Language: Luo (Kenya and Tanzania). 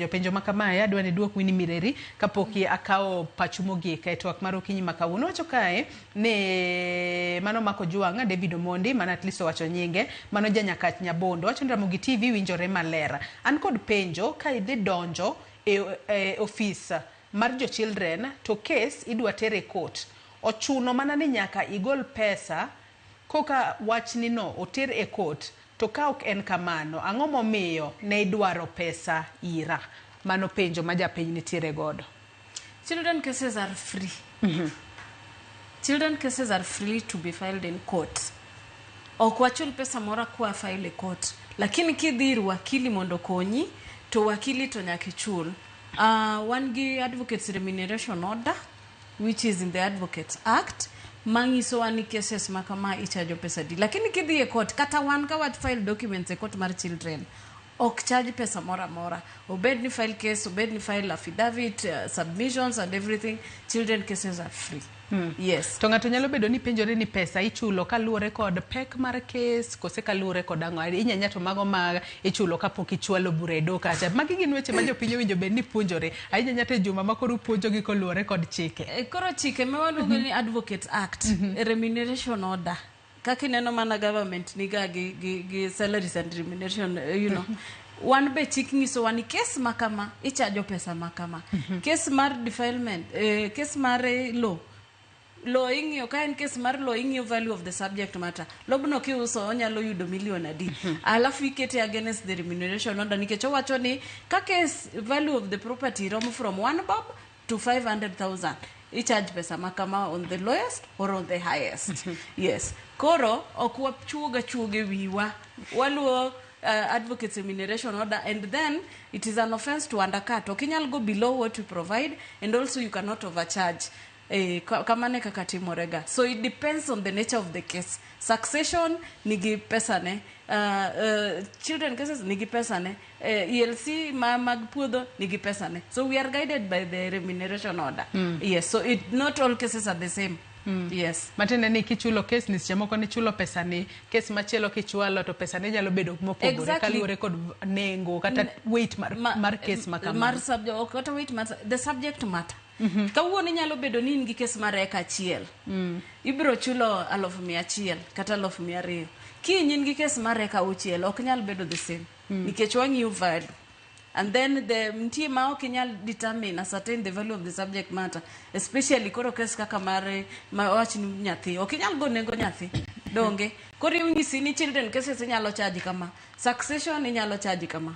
Penjo ma kamae adwa ni duok Winnie Mireri kapok akawo pachu mogik e twak mar okinyi ma kawuono. Wacho kae ni mano mako Ojwang' David Omondi mana at least owacho nyinge mano janyakach Nyabondo. Wacho ni Ramogi TV winjore maler. An kod penjo ka idhi donjo e ofis mar jo children to case idwa ter e court. Ochuno mana ni nyaka igol pesa koka wachni no oter e court. To ka ok en kamano, ang'o momiyo ne idwaro pesa ira? Mano penjo ma japiny nitiere godo. Children cases are free. Children cases are free to be filed in court. Ok wachul pesa mora kwa file e court. Lakini kidhi ir wakili mondo okonyi, to wakili to nyaka ichul. Wan gi Advocates Remuneration Order, which is in the Advocates Act, manyisowa ni cases ma kama ichajo pesa di. Lakini kidhi e court, kata wan ka wa file documents e court mar children, ok charge pesa moro amora. Obed ni file case, obed ni file affidavit, submissions and everything, children cases are free. Yes. To ng'ato nyalo bedo ni penjore ni pesa ichulo kaluwore kod pek mar kes kose kaluwore kod ang'o. Inyanya to mago ma ichulo kapok ichwalo bura e doho kacha. Magi gin weche ma jopiny owinjo bed ni puonjore. Ahinya nyata e juma ma koro upuonjogi koluwore kod chike. Koro chike ma waluongo ni Advocates Act, Remuneration Order. Kaka ineno mana government niga gi salaries and remuneration. Wan be chik nyisowa ni kes ma kama ichajo pesa ma kama. Kes mar defilement, kes mar law lo ing'iyo ka en kes mar lo, ing'iyo value of the subject matter. Lobno kiuso onyalo yudo milion adi, alafu ikete against the remuneration order, nikech owacho ni ka case value of the property romo from 1 bob to 500,000, icharge pesa ma kama on the lowest or on the highest. Yes, koro ok wachuoga chuoga e wiwa, waluwo Advocates Remuneration Order. And then it is an offense to undercut. Ok inyal go below what we provide, and also you cannot overcharge. Kamano e kaka timorega. So it depends on the nature of the case. Succession nigi pesane, children cases nigi pesane, ELC ma mag puodho nigi pesane. So we are guided by the remuneration order. Yes, so it not all cases are the same. Yes. Matiende ni kichulo kes ni, seche moko nichulo pesa ni, kes machielo kichwalo to pesa ne nyalo bedo mopogore kaluwore kod nengo kata weight mar kes ma kamano. Mar subject, ok kata weight mar the subject matter. Kawuono inyalo bedo ni in gi kes mar eka achiel, ibiro chulo 100,000 kata 200,000. Kiny in gi kes mar eka auchiel, ok nyal bedo the same, nikech wang'iyo value. And then the nitie ma ok inyal determine, ascertain the value of the subject matter, especially koro kes kaka mar ma wach ni nyathi, ok inyal go nengo nyathi donge. Koro inyisi ni children cases inyalo charge kama, succession inyalo charge kama.